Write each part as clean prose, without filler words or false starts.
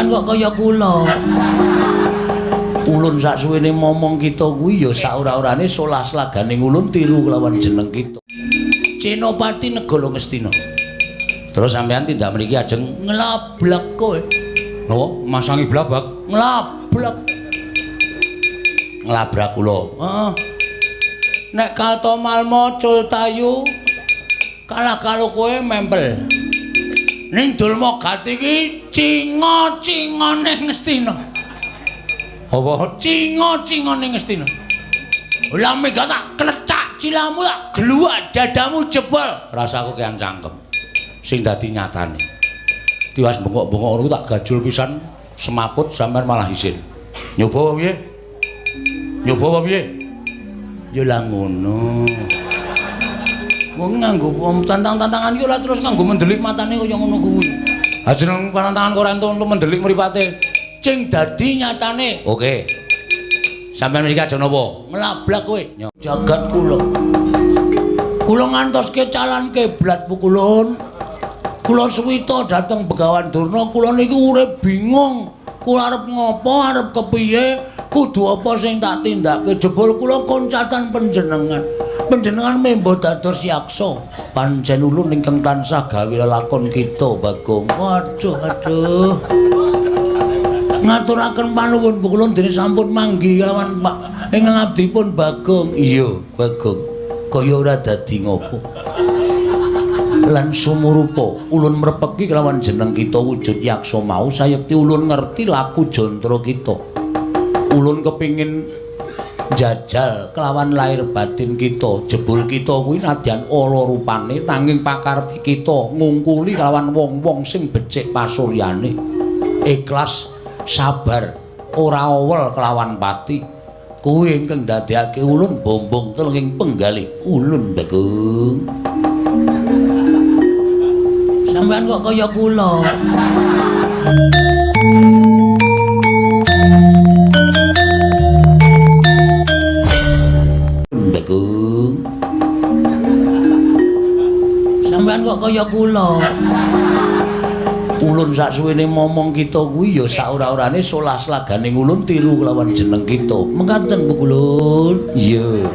Kan kok kaya kula. Ulun sak suwene momong kita kuwi ya sak ora-orane solah slagane ulun tiru kelawan jeneng kita. Senopati Negara Ngastina. Terus sampean tindak mriki ajeng nglablak kowe. Napa? Masangi blabak? Nglablak. Nglabrak kula. Heeh. Nek kalto malmo cul tayu kalah karo kowe mempel. Ning Dulma Gati iki cinga-cingane Ngastina. Apa? Cinga-cingane Ngastina. Lah mega tak klecak cilamu tak gluwak dadamu jebol. Rasaku kean cangkem. Sing dadi nyatane. Tiwas bengok-bengok ngono tak gajul pisan semaput sampean malah isin. Nyoba apa piye? Nyoba apa piye? Ya lah ngono. Wong nganggo tantang-tantangan iki ora terus nganggo mendelik matane kaya ngono kuwi. Ha jeneng tantangan kok ora entuk mendelik mripate. Sing dadi nyatane. Oke. Sampeyan mriki aja napa? Nglablak kowe. Jagat kula. Kula ngantoske calan kiblat pukulun. Kula suwita dhateng Begawan Durna, kula niku urip bingung. Kula arep ngopo, arep kepiye, kudu apa sing tak tindake. Jebul kula koncatan panjenengan. Panjenengan membo dados yaksa. Pancen ulun ingkang tansah gawe lelakon kita, Bagong. Waduh, aduh. Ngaturaken panuwun pukulun dene sampun manggi kelawan Pak ingkang abdipun Bagong. Iya, Bagong. Kaya ora dadi ngopo. Lan sumurupa ulun mrepeki kelawan jeneng kita wujud yaksa mau sayekti ulun ngerti laku jantра kita. Ulun kepingin jajal kelawan lahir batin kita. Jebul kita kuwi nadyan ala rupane nanging pakarti kita ngungkuli kelawan wong-wong sing becik pasuryane. Ikhlas, sabar, ora owel kelawan pati. Kuwi ingkang ndadekake ulun bombong telenging penggalih ulun Bagong. Sampeyan kok kaya kula. Bagong. Sampeyan kok kaya kula. Ulun sak suwene momong kita kuwi ya sak ora-orane solah slagane ulun tiru kelawan jeneng kita. Mekaten pukulun. Iya.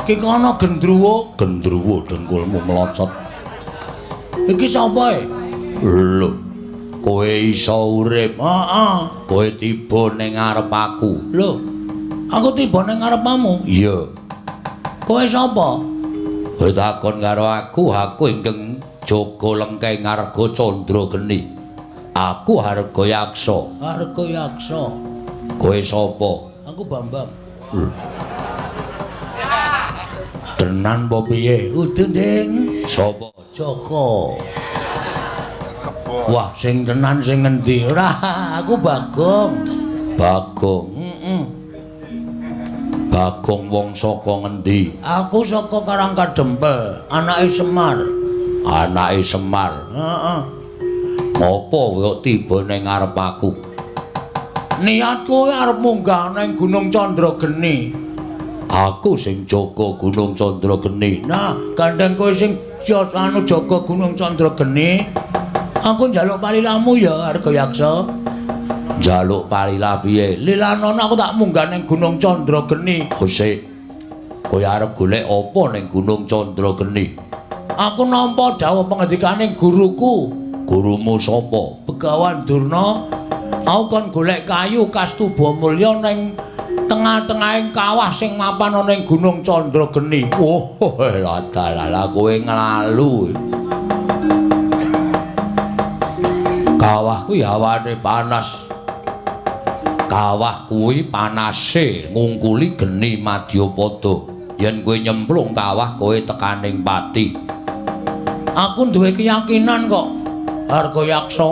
Ki kono gendruwo, gendruwo dengkulmu melocot. Iki sapa e? Lho, kowe iso urip. Heeh. Kowe tiba ning ngarep aku. Lho, aku tiba ning ngarepmu? Iya. Kowe sapa? Kowe takon karo aku, aku ingkang jaga lengkeng Arga Candra Geni. Aku Harga Yaksa. Harga Yaksa. Kowe sapa? Aku Bambang. Tenan apa piye? Udu, Ding. Sapa? Joko. Wah, sing tenan sing ngendi? Ora, aku Bagong. Bagong. Heeh. Bagong wong saka ngendi? Aku saka Karangkadempel, anake Semar. Anake Semar. Heeh. Ngopo kok tiba ning ngarep aku? Niatku arep munggah ning Gunung Candra Geni. Aku sing jaga Gunung Candra Geni. Nah, gandeng kowe sing anu jaga Gunung Candra Geni. Aku njaluk palilamu ya, Arga Yaksa. Njaluk palila piye? Lilanono aku tak munggah ning Gunung Candra Geni. Sik. Kowe arep golek apa ning Gunung Candra Geni? Aku nampa dawuh pangandikaning guruku. Gurumu sapa? Begawan Durna. Aku kon golek kayu kastuba mulya ning tengah-tengahing kawah sing mapan ana ning Gunung Candra Geni. Oh, ladalah kowe nglalu. Kawah kuwi hawane panas. Kawah kuwi panase ngungkuli geni madyapada. Yen kowe nyemplung kawah kowe tekaning pati. Aku duwe keyakinan kok, Harga Yaksa.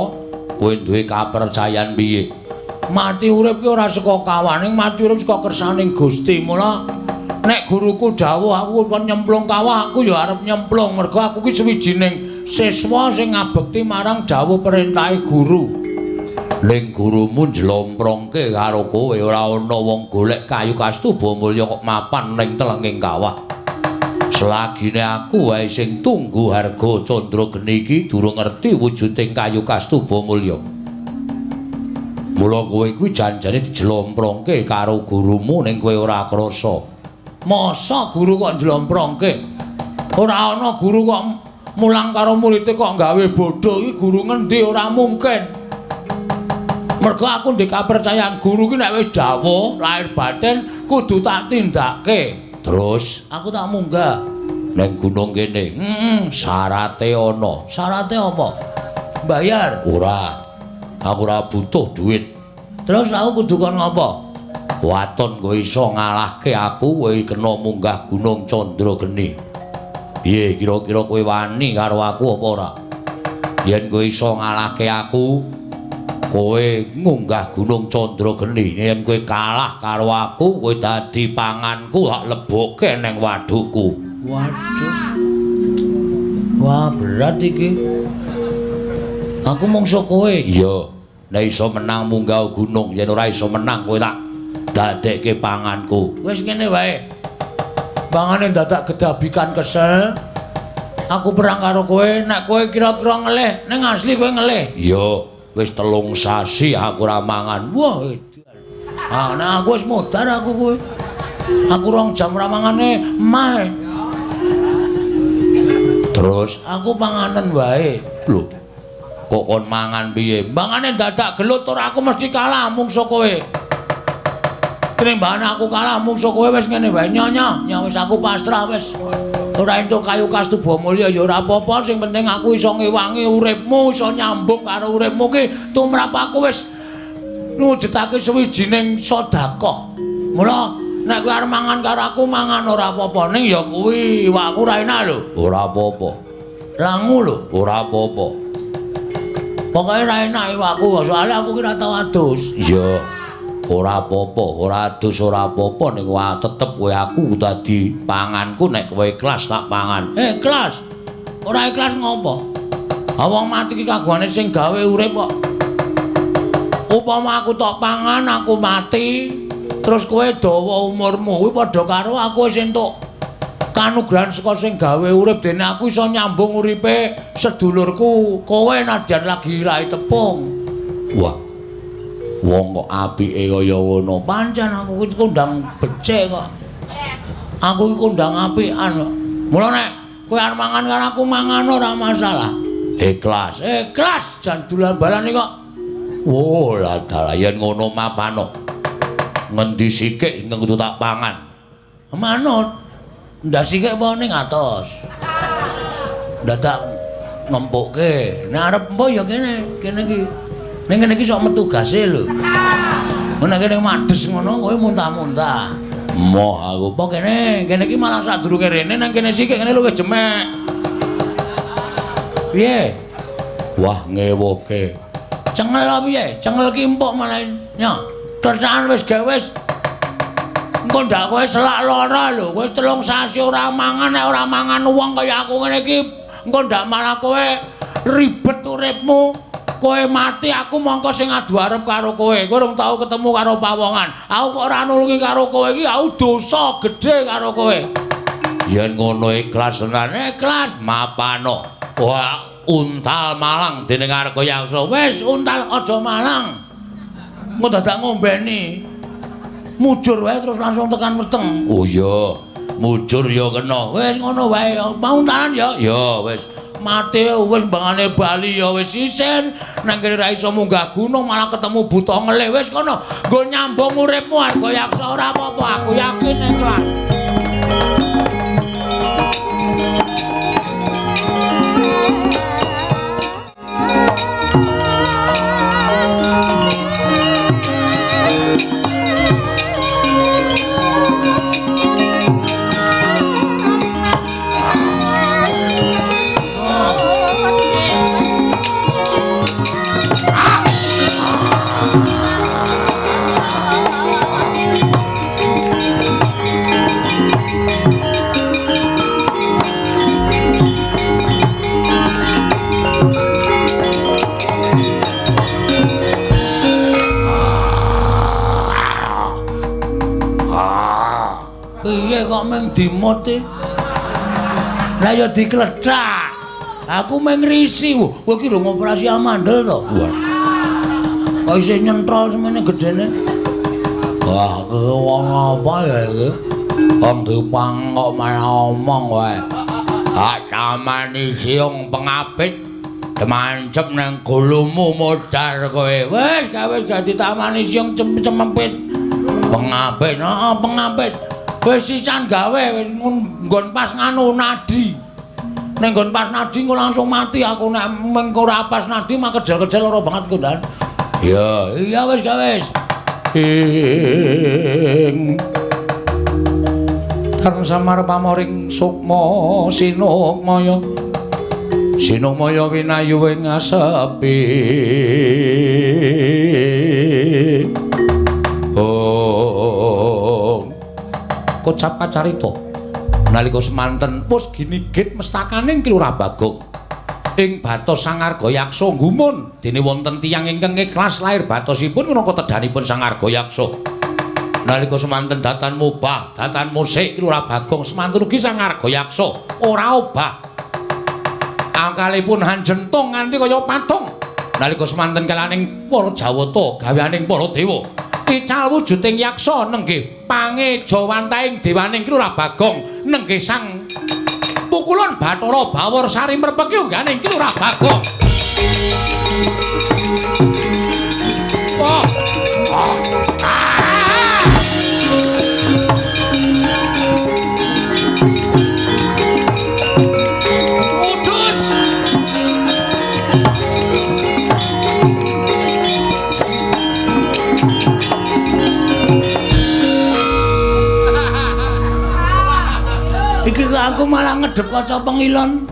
Kowe duwe kapercayan piye? Mati urip ki ora saka kawah, ning mati urip saka kersaning Gusti. Mula nek guruku dawuh aku kon nyemplung kawah, aku ya arep nyemplung mergo aku ki suwijining siswa sing ngabekti marang dawuh perintahe guru. Ning gurumu njlomprongke karo kowe ora ana wong golek kayu kastuba mulya kok mapan ning telenging kawah. Selagine aku wae sing tunggu harga Candra Geni iki durung ngerti wujuding kayu kastuba mulya. Mula kowe kuwi janjane dijlomprongke karo gurumu ning kowe ora krasa. Masa guru kok njlomprongke? Ora ana guru kok mulang karo muridé kok gawe bodho iki guru ngendi ora mungkin. Mergo aku ndek kapercayaan guru ki nek wis dawuh lahir batin kudu tak tindake. Terus aku tak munggah ning gunung kene. Heeh, syarate ana. Syarate apa? Bayar? Ora. Aku ora butuh duit. Terus aku kudu kon ngopo? Waton kowe iso ngalahke aku, kowe kena munggah Gunung Candra Geni. Piye kira-kira kowe wani karo aku apa ora? Yen kowe iso ngalahke aku, kowe munggah Gunung Candra Geni. Yen kowe kalah karo aku, kowe dadi panganku, tak lebokke ning wadukku. Waduh. Wah, berat iki. Aku mungsuh kowe. Iya. Nek iso menang munggah gunung, yen ora iso menang kowe tak dadekke panganku. Wis ngene wae. Pangane dadak gedabikan kesel. Aku perang karo kowe, nek kowe kira-kira ngelih, ning asli kowe ngelih. Iya. Wis 3 sasi aku ora mangan. Wah, edan. Ah, nek aku wis modar aku kowe. Aku 2 jam ora mangane emah. Terus aku panganen wae. Lho, kok kon mangan piye? Mangane dadak gelut ora aku mesti kalah mungsuh kowe. Tinimbane aku kalah mungsuh kowe wis ngene wae nyonya, nya wis aku pasrah wis. Ora entuk kayu kastuba mulya ya ora apa-apa, sing penting aku iso ngewangi uripmu, iso nyambung karo uripmu ki tumrap aku wis ngujudake suwijining sedekah. Mula nek kowe arep mangan karo aku mangan ora apa-apa, ning ya kuwi iwakku ora enak lho. Ora apa-apa. Langu lho, ora apa-apa. Pokoke ora enak iwakku, soalé aku ki ora tau adus. Iya. Ora apa-apa, ora adus ora apa-apa ning wae tetep kowe aku dadi panganku nek kowe ikhlas tak pangan. Ikhlas. Ora ikhlas ngopo? Ha wong mati ki kagungane sing gawe urip kok. Upama aku tok pangan aku mati, terus kowe dawa umurmu kuwi padha karo aku wis entuk kanugrahan saka sing gawe urip dene aku iso nyambung uripe sedulurku kowe nadyan lagi lahi tepung. Wah. Wong kok apike kaya ngono. Pancen aku iki kondang becik kok. Aku iki kondang apikan kok. Mula nek kowe arep mangan karo aku mangan ora masalah. Ikhlas. Ikhlas jan dolan balane kok. Oh, lah dalah yen ngono mapano. Ngendi sikik sing kudu tak pangan? Manut. Ndak sikik apa ning atos. Dadak ngempukke. Nek arep empo ya kene, kene iki. Ning kene iki sok metu gase lho. Nek kene mades ngono kowe muntah-muntah. Moh aku. Apa kene? Kene iki malah sadurunge rene nang kene sikik kene luwih jemek. Piye? Wah, ngewoke. Cengel apa piye? Cengel ki empuk malah. Nya, tercakan wis gawe wis. Engko ndak kowe selak lara lho. Kowe 3 sasi ora mangan, nek ora mangan wong kaya aku ngene iki, engko ndak malah kowe ribet uripmu. Kowe mati aku mongko sing adu arep karo kowe. Kowe urung tau ketemu karo pawongan. Aku kok ora nulungi karo kowe iki, aku dosa gedhe karo kowe. Yen ngono ikhlas tenan, ikhlas mapano. Wah, untal malang dening Argayaksa. Wis untal aja malang. Engko dadak ngombeni. Mujur wae terus langsung tekan weteng. Oh iya, mujur ya kena. Wis ngono wae, mau untalan ya? Ya wis. Mati wis mbangane bali ya wis isin. Nang kene ra iso munggah gunung malah ketemu buta ngelih. Wis kono, nggo nyambung uripmu Argayaksa ora apa-apa, aku yakin ikhlas. Piye kok mung dimut e? Lah ya diklethak. Aku mung ngrisi. Kowe iki rung operasi amandel to? Wah. Kok isih nyentrol semene gedene. Wah, wong apa ya iki? Wong dipang kok malah omong wae. Hak tamani siung pengapit demancep nang gulumu modar kowe. Wis gawe dadi tamani siung cemempit. Pengapit, heeh pengapit. Wis sisan gawe wis nggon pas nganu nadi. Ning nggon pas nadi engko langsung mati aku nek mengko ora pas nadi mah kejel-kejel lara banget ku ndan. Iya, iya wis gawe wis. Ing Tarn Samar pamoring sukma sinukmaya sinukmaya winayu ing asepi. Oh, kocap kacarita nalika semanten pus ginigit mestakaning Ki Lurah Bagong ing batos Sang Argayaksa gumun dene wonten tiyang ingkang ikhlas lair batosipun minangka tedhanipun Sang Argayaksa. Nalika semanten datan mubah, datan musik Ki Lurah Bagong semanten ugi Sang Argayaksa ora obah. Angkalipun hanjentung nganti kaya patung. Nalika semanten kalaning para Jawata gaweaning para dewa. Ical wujuding yaksa nenggih pangejawantahing dewaning Ki Lurah Bagong nenggih sang pukulun Bathara Bawor Sari mrepeki ungganing Ki Lurah Bagong. Oh. Oh. Iki kok aku malah ngedep kaca pengilon.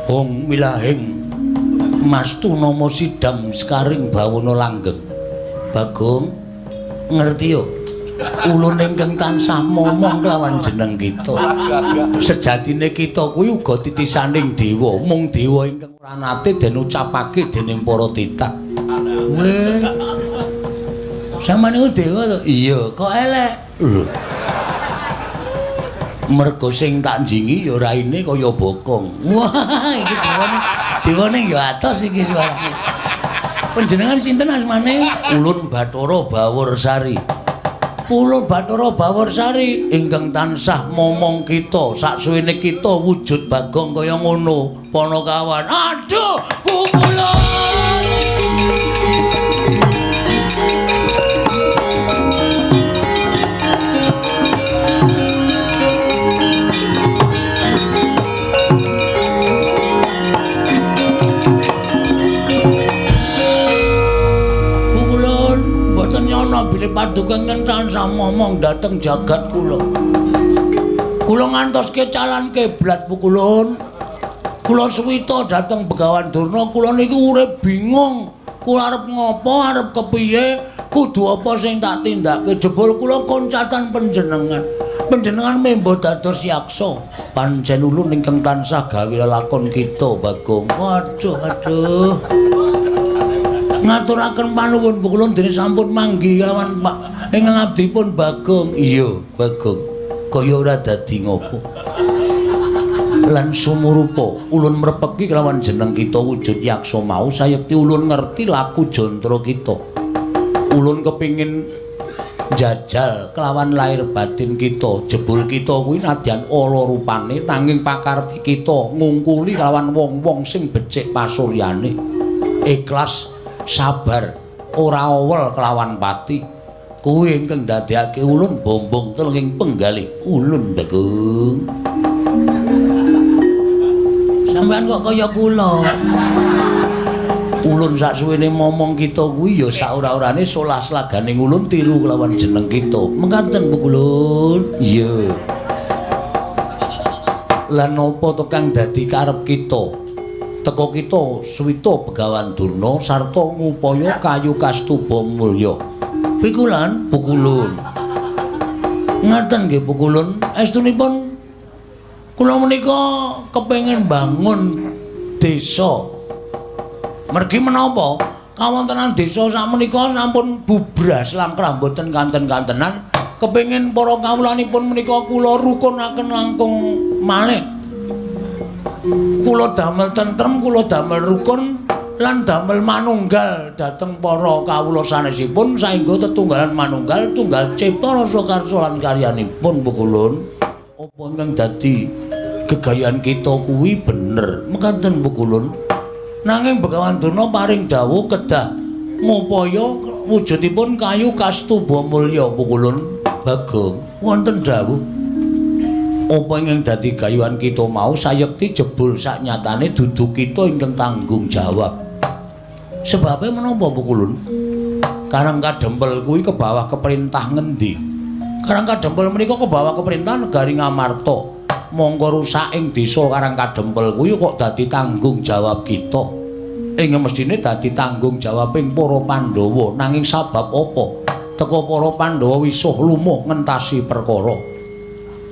Hong wilahing mastu nama sidam sekaring bawana langgeng. Bagong ngerti yo. Ulun ingkang tansah momong kelawan jeneng kita. Sejatine kita kuwi uga titisaning dewa, mung dewa ingkang ora nate den ucapake dening para titah. Weh. Sampeyan niku dewa to? Iya, kok elek. Lho. Mergo sing tak njingi ya raine kaya bokong. Wah, iki dewane. Dewane ya atos iki suarane. Panjenengan sinten asmane? Ulun Bathara Baworsari. Ulun Bathara Baworsari ingkang tansah momong kita saksuwene kita wujud Bagong kaya ngono, Panakawan. Aduh, pukulun. Bilih paduka ingkang tansah momong dhateng jagat kula. Kula ngantoske calan kiblat pukulun. Kula suwita dhateng Begawan Durna, kula niku urip bingung. Kula arep ngopo, arep kepiye, kudu apa sing tak tindake. Jebul kula koncatan panjenengan. Panjenengan membo dados yaksa. Pancen ulun ingkang tansah gawe lelakon kita, Bagong. Waduh, aduh. Ngaturaken panuwun pukulun dene sampun manggi kelawan Pak ingkang abdipun Bagong. Iya, Bagong. Kaya ora dadi ngopo. Lan sumurupa ulun mrepeki kelawan jeneng kita wujud yaksa mau sayekti ulun ngerti laku jantра kita. Ulun kepingin jajal kelawan lahir batin kita. Jebul kita kuwi nadyan ala rupane nanging pakarti kita ngungkuli kelawan wong-wong sing becik pasuryane. Ikhlas, sabar, ora owel kelawan pati. Kuwi ingkang ndadekake ulun bombong telenging penggalih ulun Bagong. Sampeyan kok kaya kula. Ulun saksuwene momong kita kuwi ya saora-orane solah slaganing ulun tiru kelawan jeneng kita. Mekaten pukulun. Iya. Lan napa to kang dadi karep kita? Teka kita suwita Begawan Durna sarta ngupaya kayu kastuba mulya. Pikulan pukulun. Ngaten nggih pukulun. Estunipun kula menika kepengin bangun desa. Mergi menapa kawontenan desa sakmenika sampun bubras langkrah mboten kanten-kantenan. Kepengin para kawulanipun menika kula rukunaken langkung Malih kula damel tentrem, kula damel rukun lan damel manunggal dhateng para kawula sanesipun saengga tetunggalan manunggal tunggal cipta rasa karsa lan karyanipun Pukulun. Apa ingkang dadi gegayan kita kuwi bener mekaten Pukulun. Nanging Begawan Durna paring dawuh kedah ngupaya wujudipun kayu kastuba mulya Pukulun. Bagong wonten dawuh apa ingkang dadi gayuhan kita mau sayekti jebul saknyatane dudu kita ingkang tanggung jawab. Sebabe menapa Pukulun? Karang Kadempel kuwi kebawah keperintah ngendi? Karang Kadempel menika kebawah keperintah negari Ngamarta. Mongko rusak ing desa Karang Kadempel kuwi kok dadi tanggung jawab kita. Ing mestine dadi tanggung jawab ing para Pandhawa. Nanging sabab apa? Teka para Pandhawa wisuh lumuh ngentasi perkara.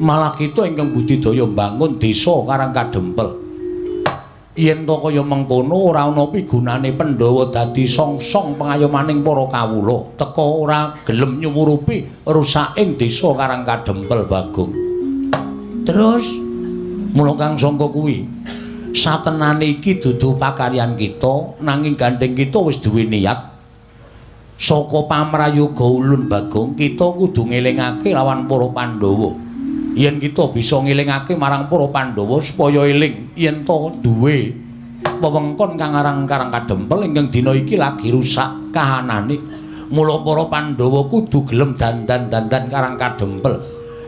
Malah kita ingkang budidaya mbangun desa Karang Kadempel. Yen to kaya mengkono ora ana pigunane Pandhawa dadi songsong pengayomaning para kawula. Teka ora gelem nyumurupi rusaking desa Karang Kadempel Bagong. Terus mula kang sangka kuwi satenane iki dudu pakaryan kita, nanging gandeng kita wis duwe niat. Saka pamrayoga ulun Bagong, kita kudu ngelingake lawan para Pandhawa. Yen kita bisa ngelingake marang para Pandhawa supaya eling yen to duwe wewengkon kang aran Karang Kadempel ingkang dina iki lagi rusak kahanane. Mula para Pandhawa kudu gelem dandan-dandan Karang Kadempel.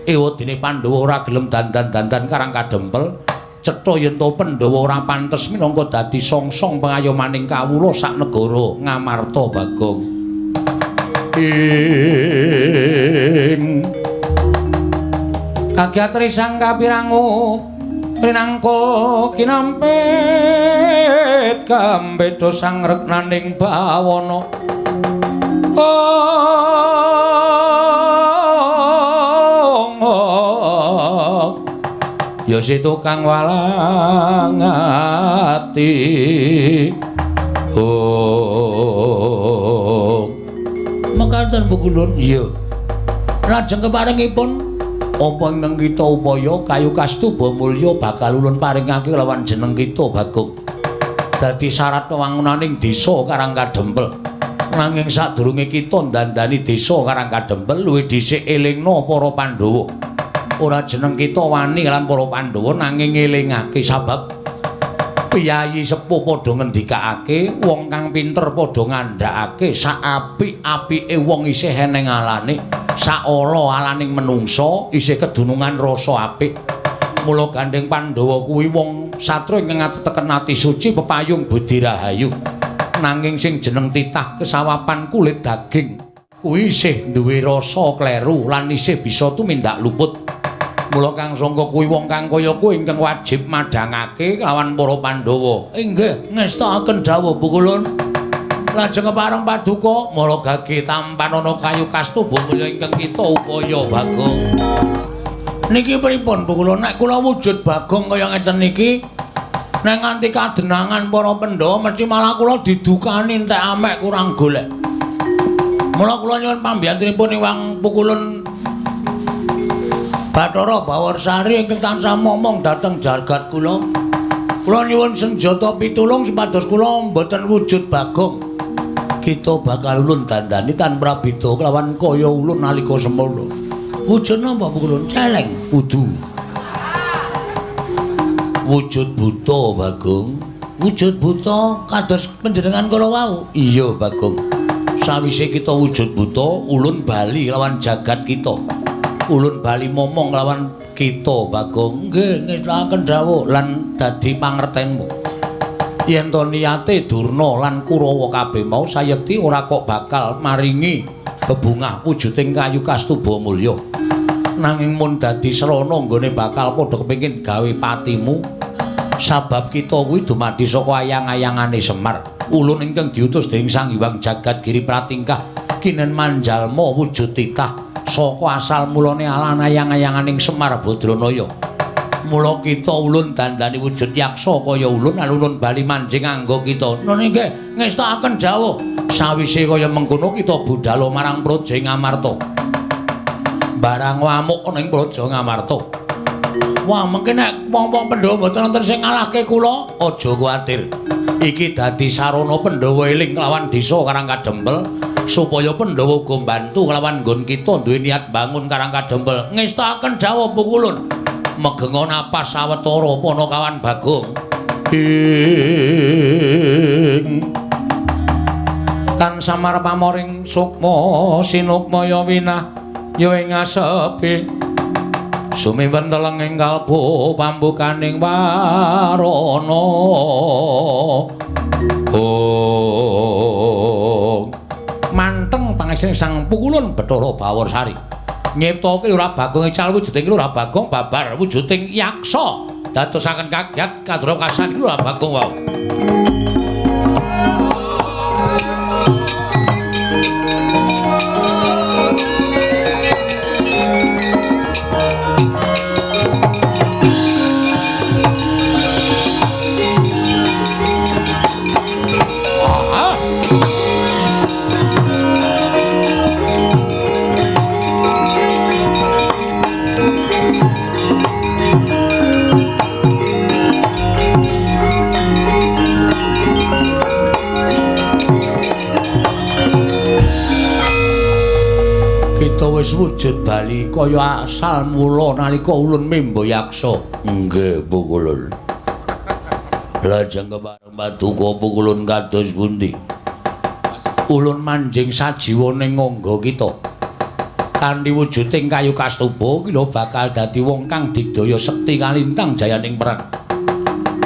Ewadene Pandhawa ora gelem dandan-dandan Karang Kadempel, cetha yen to Pandhawa ora pantes minangka dadi songsong pengayomaning kawula sak negara Ngamarta Bagong. Ing kagyatri sang kapirangu rinangka kinampit kambeda sang reknaning bawana. Ya si tukang walang ati. Oh. Mekaten Pukulun. Iya. Lajeng keparengipun apa ingkang kita upaya kayu kastuba mulya bakal ulun paringake lawan jeneng kita Bagong. Dadi syarat wewangunaning desa Karang Kadempel. Nanging sadurunge kita ndandani desa Karang Kadempel luwih dhisik elingna para Pandhawa. Ora jeneng kita wani lan para Pandhawa nanging ngelingake sabab piyayi sepuh padha ngendikake, wong kang pinter padha ngandhakake sak apik-apike wong isih eneng alane, sak ala alaning menungsa isih kedunungan rasa apik. Mula gandeng Pandhawa kuwi wong satru ingkang ngateken ati suci pepayung budi rahayu. Nanging sing jeneng titah kesawapan kulit daging kuwi isih duwe rasa kleru lan isih bisa tumindak luput. Mula kang sangka kuwi wong kang kaya kuwi ingkang wajib madhangake lawan para Pandhawa. Inggih, ngestakaken dawuh Pukulun. Lajeng kepareng paduka mara gage tampanana kayu kastuba mulya ingkang kita upaya Bagong. Niki pripun Pukulun? Nek kula wujud Bagong kaya ngeten niki, nek nganti kadenangan para Pandhawa mesti malah kula didukani entek amek kurang golek. Mula kula nyuwun pambiyantunipun Iwang Pukulun Bathara Bawarsari ingkang tansah momong dhateng jagat kula. Kula nyuwun senjata pitulung supados kula mboten wujud Bagong. Kita bakal ulun dandani tan prabeda kelawan kaya ulun nalika semono. Wujud napa Pukulun? Celeng kudu. Wujud buta Bagong. Wujud buta kados panjenengan kala wau. Iya Bagong. Sawise kita wujud buta, ulun bali lawan jagat kita. Ulun bali momong lawan kita Bagong. Nggih, ngestakaken dawuh lan dadi pangertenmu. Yen to niyate Durna lan Kurawa kabeh mau sayekti ora kok bakal maringi bebungah wujuding kayu kastuba mulya. Nanging mun dadi srana nggone bakal padha kepengin gawe patimu. Sabab kita kuwi dumadi saka ayang-ayangane Semar. Ulun ingkang diutus dening Sang Hyang Jagat Giri Pratingkah kinen manjalma wujud titah saka asal mulane alan ayang-ayanganing Semar Badranaya. Mula kita ulun dandani wujud yaksa kaya ulun alun bali manjing angga kita. Nun inggih ngestakaken dawuh. Sawise kaya mengkono kita budhal marang Praja Ngamarta. Barang wamuk ana ing Praja Ngamarta. Wah, mengke nek wong-wong Pandhawa mboten wonten sing ngalahke kula, aja kuwatir. Iki dadi sarana Pandhawa eling kelawan desa Karang Kadempel supaya Pandhawa uga mbantu kelawan nggon kita duwe niat bangun Karang Kadempel. Ngestakaken dawuh Pukulun. Megenga napas sawetara Panakawan Bagong. Ing tansah marep pamoring sukma sinukmaya winah ya ing asepi sumimpen teleng ing kalbu pambukaning warana. Oh, manteng pangesting Sang Pukulun Bathara Bawarsari. Nyiptake Lurah Bagong ical wujuding Lurah Bagong babar wujuding yaksa dadosaken kaget kadra kasan Lurah Bagong wau. Wis wujud bali kaya asal mula nalika ulun membo yaksa. Nggih, Pukulun. Lajeng kepareng paduka Pukulun kados pundi? Ulun manjing sajiwa ning ngangga kita. Kanthi wujuding kayu kastuba kila bakal dadi wong kang digdaya sekti kalintang jayaning perang.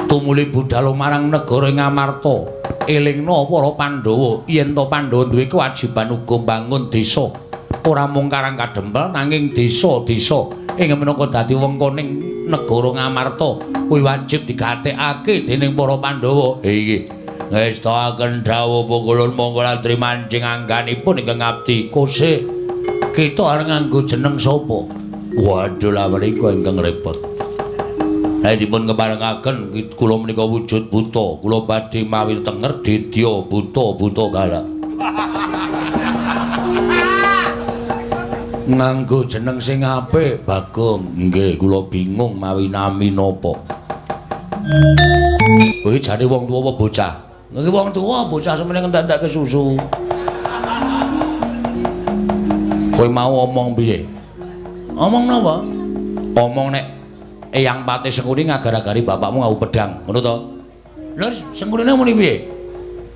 Tumuli budhal marang negara Ngamarta, elingna para Pandhawa yen to Pandhawa duwe kewajiban uga mbangun desa. Ora mung Karang Kadempel nanging desa-desa ing minangka dadi wengkoning negara Ngamarta kuwi wajib digatekake dening para Pandhawa. Iki ngestakaken dawuh Pukulun monggo latri manjing angganipun ingkang abdi. Kose kita arep nganggo jeneng sapa? Waduh lha menika ingkang repot. Lah dipun keparengaken kula menika wujud buta, kula badhe mawi tenger didya buta buta galak. Nganggo jeneng sing apik, Bagong. Nggih, kula bingung mawi nami napa. Kowe jane wong tuwa apa bocah? Nggih wong tuwa, bocah semene ngentek-entekke susu. Kowe mau omong piye? Omong napa? Omong nek Eyang Patih Sengkuni ngagar-agari bapakmu ngau pedang, ngono to? Lho, Sengkunine muni piye?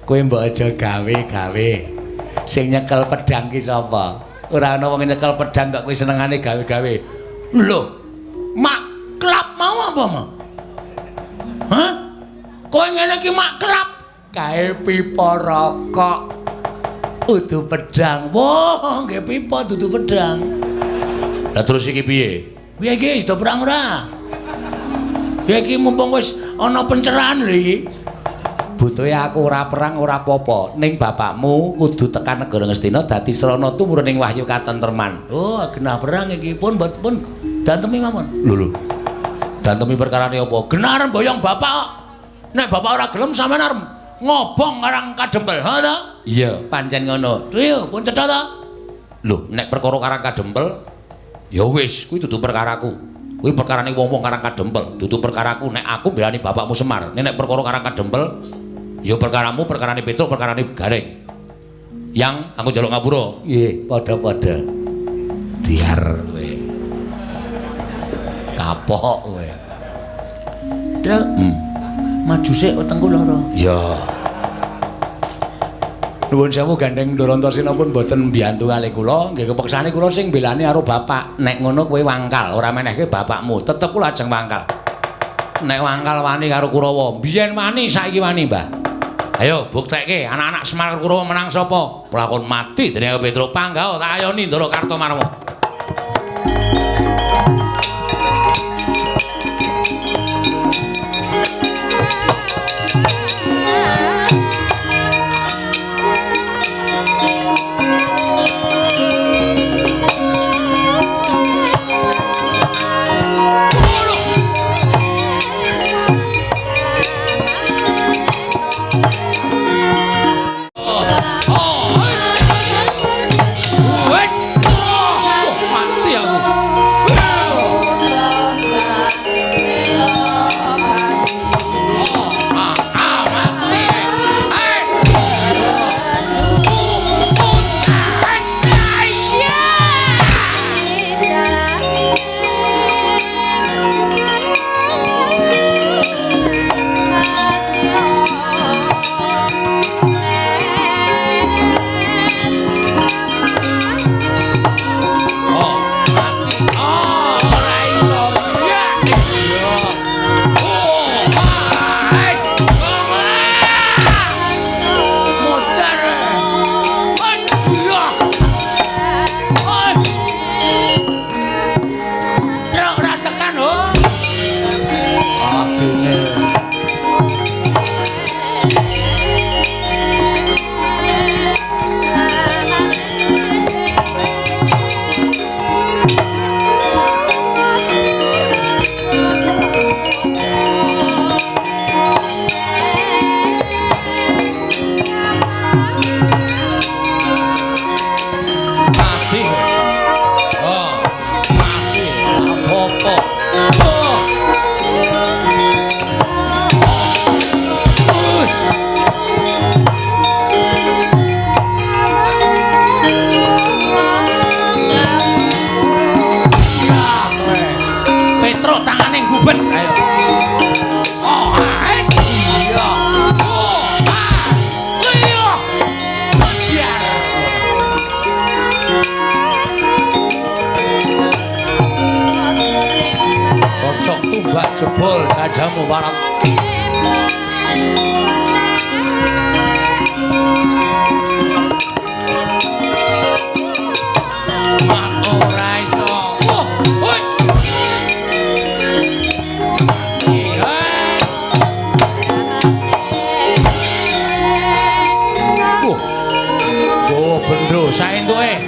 Kowe mbok aja gawe-gawe. Sing nyekel pedang ki sapa? Ora ana wong nyekel pedang kok kowe senengane gawe-gawe. Lho, mak klap mau apa, Ma? Hah? Kowe ngene iki mak klap kae pipa rokok. Udu pedang. Wah, nggih pipa dudu pedang. Lah terus iki piye? Piye iki wis do perang ora? Ya iki mumpung wis ana pencerahan lho iki. Butuhe aku ora perang ora apa-apa, ning bapakmu kudu tekan negara Ngastina dadi srana tumurun ing wahyu katentreman. Oh, genah perang iki pun pun dantemi mawon. Lho lho. Dantemi perkarane apa? Genah arep boyong bapak kok. Nek bapak ora gelem sampean arep ngobong Karang Kadempel. Ha ta? Iya, pancen ngono. Iya, pun cetha ta? Lho, nek perkara Karang Kadempel ya wis, kuwi dudu perkaraku. Kuwi perkarane wong-wong Karang Kadempel, dudu perkaraku. Nek aku belani bapakmu Semar. Nek perkara Karang Kadempel ya perkaramu, perkarane Petruk, perkarane Gareng. Yang aku njaluk ngapura. Nggih, padha-padha. Diar kowe. Kapok kowe. Truk. Maju sik wetengku lara. Ya. Nuwun sewu gandeng Ndorantosena pun mboten mbiyantu kalih kula, nggih kepeksane kula sing mbelani karo bapak. Nek ngono kowe wangkal, ora menehke bapakmu, tetep kula ajeng wangkal. Nek wangkal wani karo Kurawa, biyen wani saiki wani, Mbah. Ayo buktekke anak-anak Semar Kurawa menang sapa? Pelakon mati dening Petruk Panggah tak ayoni Ndara Kartomarma. Dadamu parang. Ora iso. Oh, hoi. Oh, bendo saentuke.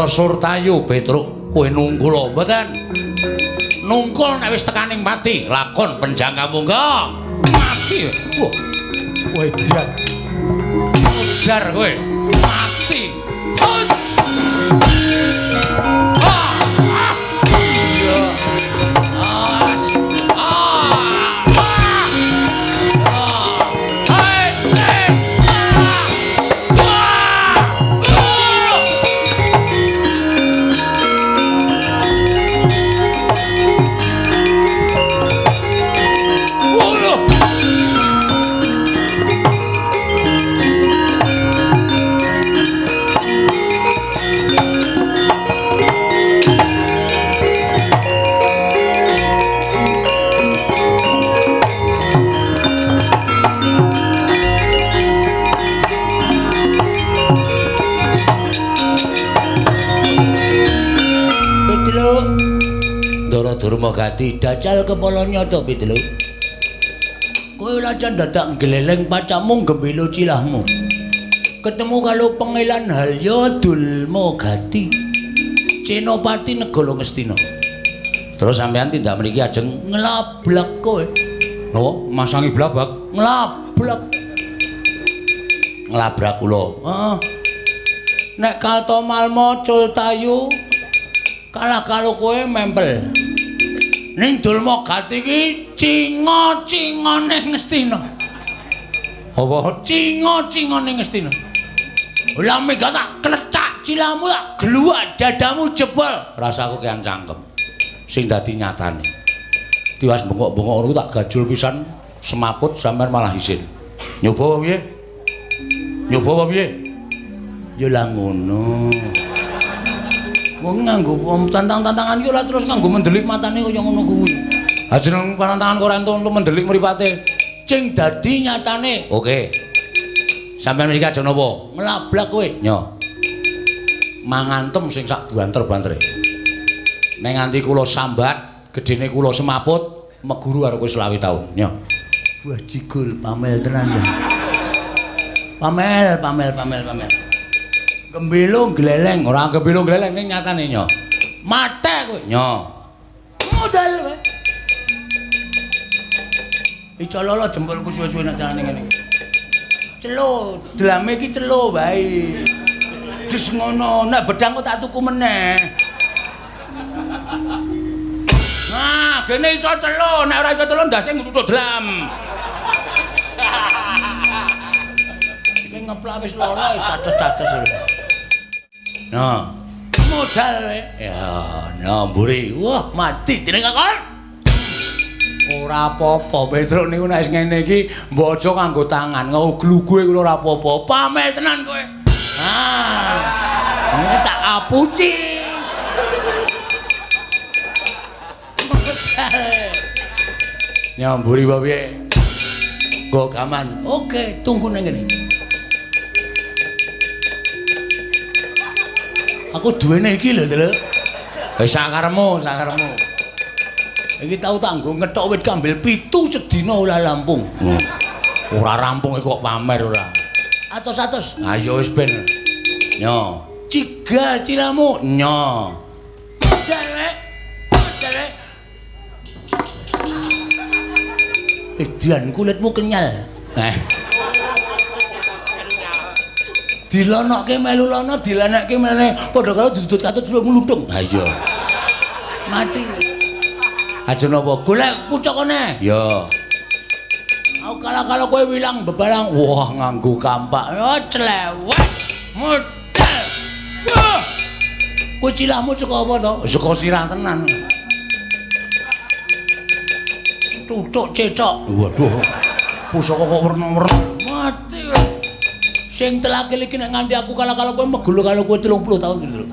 Surtayu Petruk kowe nungkul mboten? Nungkul nek wis tekaning pati lakon penjangka mungga mati. Wah, kowe edan. Modar kowe mati. Durmagati dajal kepala nyata Petruk. Kowe lajan dadak gleleng pacamu gembilo cilahmu. Ketemu karo Pangeran Halya Dulmagati, Senopati Negara Ngastina. Terus sampean tindak mriki ajeng nglablak kowe. Napa? Masangi blabak? Nglablak. Nglabrak kula. Heeh. Nek Kartomarma Cultayu kalah karo kowe mempel. Ning Dulmagati iki cinga-cingane Ngastina. Apa? Cinga-cingane Ngastina. Lah mega tak klecak cilamu tak gluwak dadamu jebol. Rasaku kian cangkem. Sing dadi nyatane. Tiwas bengok-bengok ngono tak gajul pisan semaput sampean malah isin. Nyoba apa piye? Nyoba apa piye? Ya lah ngono. Wong nganggo tantang-tantangan iki ora terus nganggo mendelik matane kaya ngono kuwi. Ha jeneng pantangan kok ora entuk mendelik mripate. Sing dadi nyatane. Oke. Sampeyan mriki aja napa? Nglablak kowe. Nyo. Mangantem sing sak banter-bantere. Nek nganti kula sambat, gedene kula semaput, meguru karo kowe 25 taun. Nyo. Buah jigul pamel tenan ya. Pamel, pamel, pamel, pamel. Gembilo gleleng, ora gembilo gleleng ning nyatane nyo. Mate kowe. Nyo. Modal kowe. Iso lolo jempolku suwe-suwe nek jalane ngene iki. Celo, drame iki celo wae. Des ngono, nek bedang kok tak tuku meneh. Nah, gene iso celo, nek ora iso celo ndase ngluthuk dlam. Iki ngeplak wis loro dados-dados. Nah, modal kowe. Ya, nah mburi. Wah, mati jeneng kakon. Ora apa-apa, Petruk niku nek wis ngene iki mbok aja nganggo tangan, nguglugue kuwi ora apa-apa. Pamel tenan kowe. Ah. Ngene tak apuci. Nyamburi wae piye? Go gaman. Oke, tunggu nang ngene. Aku duwene iki lho, Lho. Wis sakaremu, sakaremu. Iki tau tak nggo ngethok wit kambil 7 sedina ora rampung. Ora rampung iki kok pamer ora. Atos-atos. Ayo wis ben. Nyo. Cigal cilamu. Nyo. Modal. Modal. Edan kulitmu kenyal. Eh. Dilonokke melu lono, dilenekke mene. Padha karo dudut katut terus ngluthung. Ha iya. Mati. Aja napa? Golek pucukane. Ya. Aku kalah-kalah kowe wilang bebarang. Wah, nganggo kampak. Oh, clewet. Model. Wah. Kowe cilahmu saka apa to? Saka sirah tenan. Tutuk cetok. Waduh. Pusaka kok werna-werna. Mati. Sing telakil iki nek nganti aku kalah-kalah kowe megulu karo kowe 30 tahun gitu.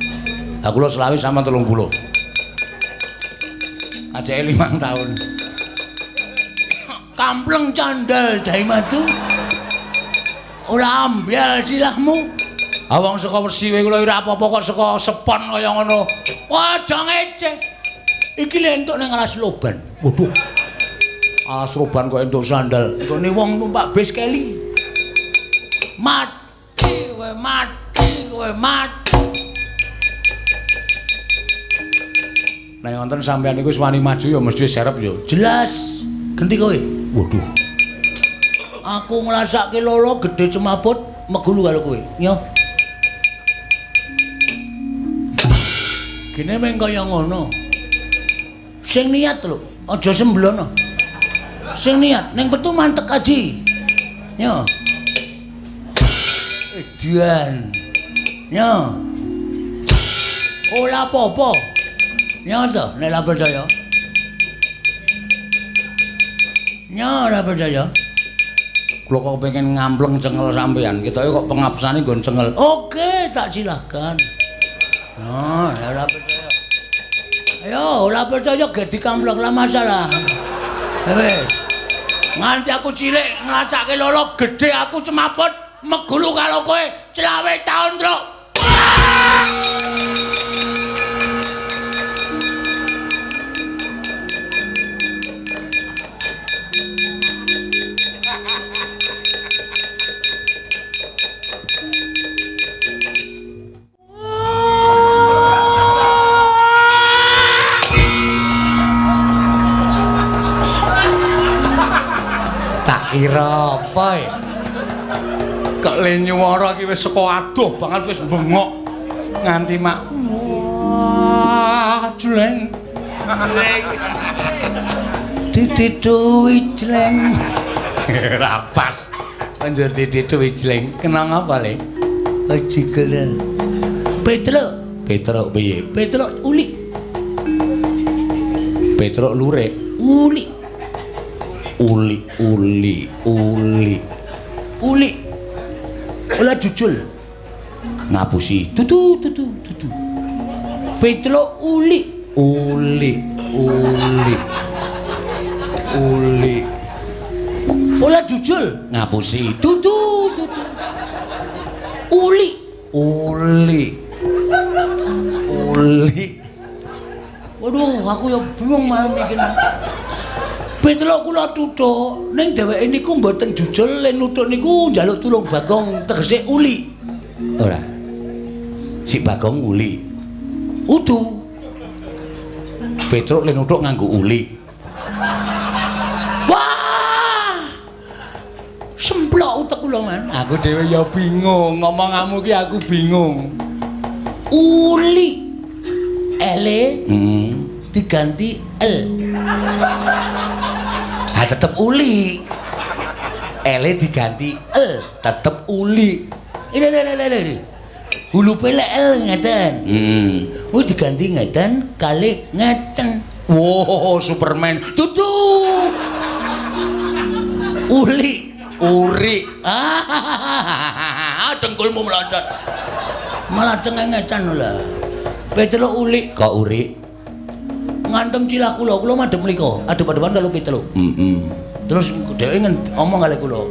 Aku lho selawe sama 30. Ajake 5 tahun. Kampleng candal dai madu. Ora ambyal silahmu. Ah wong saka Resi kula ora apa-apa kok saka sepon kaya ngono. Wah, aja ngece. Iki lho entuk nang alas loban. Waduh. Alas roban kok entuk sandal. Nggone wong numpak bis keli. Mati kowe, mati kowe, mati. Nek wonten sampean niku wis wani maju ya mesti serep ya. Jelas. Genti kowe. Waduh. Aku ngrasake lolo gedhe cemaput megulu karo kowe. Yo. Gene meng kaya ngono. Sing niat lho, aja semblono. Sing niat ning petu mantek aji. Yo. Edian. Yo. Ora apa-apa. Nyo to, nek ora percaya. Nyo ora percaya. Kula kok pengen ngampleng cengel sampean. Ketoke kok pengapsane nggon cengel. Oke, tak silahkan. Nah, ora percaya. Ayo, ora percaya ge dikampleng lah masalah. Wis. Nganti aku cilik ngrasake lolo gedhe aku cemaput megulu karo kowe 25 taun, Truk. Kira apa ya? Kok le nyuwara iki wis saka adoh banget wis bengok nganti mak wah jleng jleng didituwi jleng. Ora pas. Banjur didituwi jleng. Kena ngapa le? Jigelen. Petruk. Petruk piye? Petruk ulik. Petruk lurik. Ulik. Uli uli uli uli ora jujul ngapusi tutu tutu tutu Petruk uli uli uli uli ora jujul ngapusi tutu tutu uli uli uli. Waduh, aku ya bingung malah mikir. Petruk kula tutuk ning dheweke niku mboten jujul len nutuk niku njaluk tulung Bagong tegese uli. Ora. Si Bagong uli. Udu. Petruk len nutuk nganggo uli. Wah! Semplok utek kula, Man. Aku dhewe ya bingung, ngomonganmu ki aku bingung. Uli. Ele diganti L. Ha tetep uli. Ele diganti L, tetep uli. Ile ile ile ile. Hulupe lek L ngeten. Wis diganti ngeten kalih ngeten. Wow, Superman. Dudu. Uli, uri. Ah, dengkulmu meloncat. Malah cengengecan lho. Petruk uli kok uri. Ngantem cilah kula, kula madhep mriko, adep-adepan karo Petruk. Terus dheweke omong kali kula.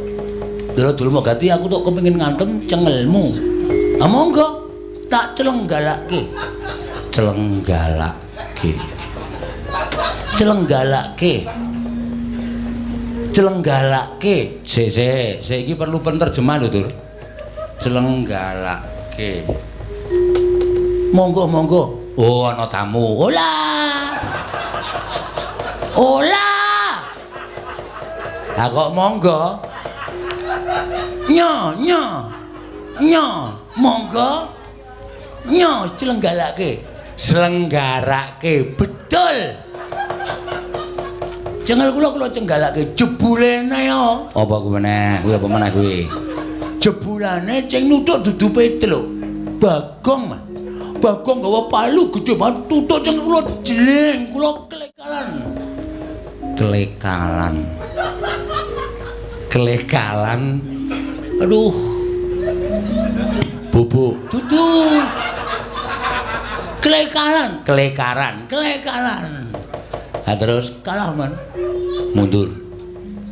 Lha dulur gati aku tok kepengin ngantem cengelmu. Ah monggo, tak celenggalake. Celenggalake. Celenggalake. Celenggalake. Sik sik, sik iki perlu penerjemah lho, Tur. Celenggalake. Monggo monggo. Oh, ana tamu. Ola. Ola. Ha kok monggo? Nyo nyo. Nyo, monggo. Nyo celenggalake. Selenggarake. Betul. Cengel kula kula cenggalake jebulene ya. Apa kuwi meneh? Kuwi apa meneh kuwi? Jebulane sing nuthuk dudu Petruk. Bagong, Mas. Bagong gawa palu gedhe banget tutuk cengel kula jling, kula klekalan. Klekalan. Klekalan. Aduh. Bubuk. Dudu. Klekalan, Klekaran. Klekalan. Ha terus kalah, Man. Mundur.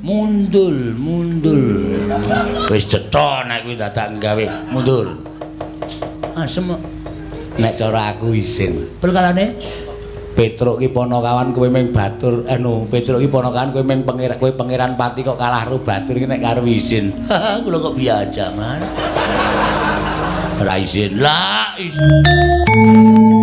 Mundur, mundur. Wis cetha nek kuwi dadak gawe mundur. Asem. Nek cara aku isin. Perkarane Petruk ki ponokawan kowe ming batur anu Petruk ki ponokawan kowe ming pangeran kowe pangeran pati kok kalah karo batur ki nek karo isin. Kula kok biasa, Man. Ora isin. Lah isin.